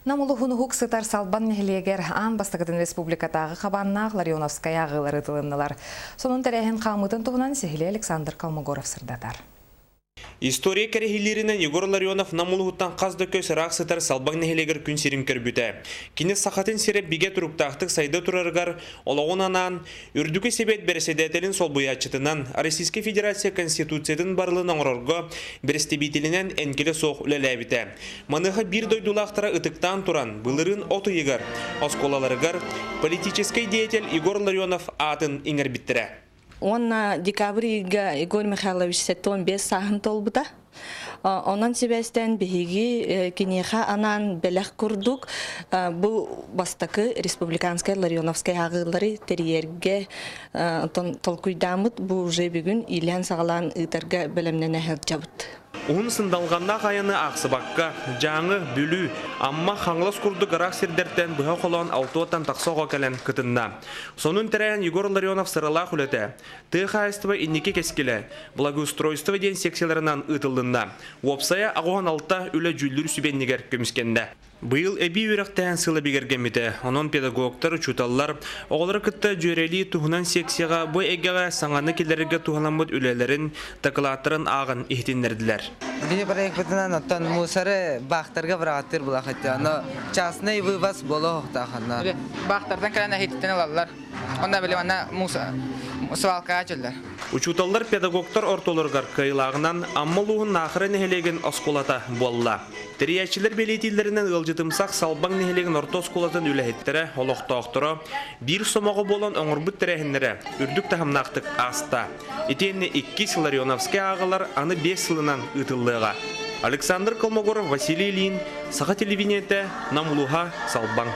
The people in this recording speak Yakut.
Нам улууһун уһук сытар Салбаҥ нэһилиэгэр аан бастакытын республикатааҕы хабааннаах Ларионовскай ааҕыылар ыытылыннылар. Сонун тэрээһин хаамыытын туһунан сиһилии Александр Колмогоров сырдатар. История кэрэһилииринэн Егор Ларионов Нам улууһуттан хас да көс ыраах сытар Салбаҥ нэһилиэгэр күн сирин көрбүтэ. Кини Сахатын сирэ бигэ туруктаахтык сайда турарыгар олоҕун анаан, Үрдүкү Сэбиэт бэрэссэдээтэлин солбуйааччытынан Российскай Федерация Конституциятын барылын оҥорорго бэрэстэбиитэлинэн эҥкилэ суох үлэлээбитэ. Маныаха биир дойдулаахтара ытыктаан туран, былырыын от ыйыгар оскуолаларыгар политическай деятель Егор Ларионов аатын иҥэрбиттэрэ. Уонна декабрь ыйга Егор Михайлович 75 сааһын толбута. Онон сибээстээн биһиги киниэхэ анаан бэлэх курдук бу бастакы республиканскай Ларионовскай ааҕыылары тэрийэргэ толкуйдааммыт бу уже бүгүн иилээн-саҕалаан ыытарга бэлэмнэнэ сылдьабыт. Уһун сындалҕаннаах айаны аахсыбакка, Дьааҥы, Бүлүү, Амма, Хаҥалас курдук ыраах сирдэртэн быһа холоон алтыаттан тахса оҕо кэлэн кытынна. Сонун тэрээһин Егор Ларионов сыралаах үлэтэ, тыа хаһаайыстыба инники кэскилэ, благоустройство диэн секцияларынан ыытыллынна. Уопсайа 86 үлэ дьүүллүүр сүбэ иннигэр көмүскэннэ. Быйыл эбии үөрэхтээн сыла бигэргэммитэ. Онон педагогтар, учууталлар оҕолору кытта дьүөрэлии туһунан секцияҕа бу эйгэҕэ саҥаны киллэрэргэ туһаламмыт үлэлэрин, дакылааттарын ааҕан иһитиннэрдилэр. Биһи проекпытынан оттон мусоры баахтарга быраҕаттыыр булахыттыы. Ону частный вывоз буолуохтаах онно. Баахтартан кэлэн эһититтэн ылаллар. Онно били манна свалкаҕа чөллөр. Учууталлар педагогтар ортолоругар кыайыылааҕынан Амма улууһун Наахара нэһилиэгин оскуолата буолла. Тэрийээччилэр бэлиэтииллэринэн ыалдьытымсах Салбаҥ нэһилиэгин орто оскуолатын үлэһиттэрэ, олохтоохторо биир сомоҕо буолан оҥорбут тэрээһиннэрэ үрдүк таһымнаахтык ааста. Итиэннэ иккис Ларионовскай ааҕылар аны 5 сылынан ыытыллыаҕа. Александр Колмогоров, Василий Ильин, Саха телевидениетэ, Нам улууһа, Салбаҥ.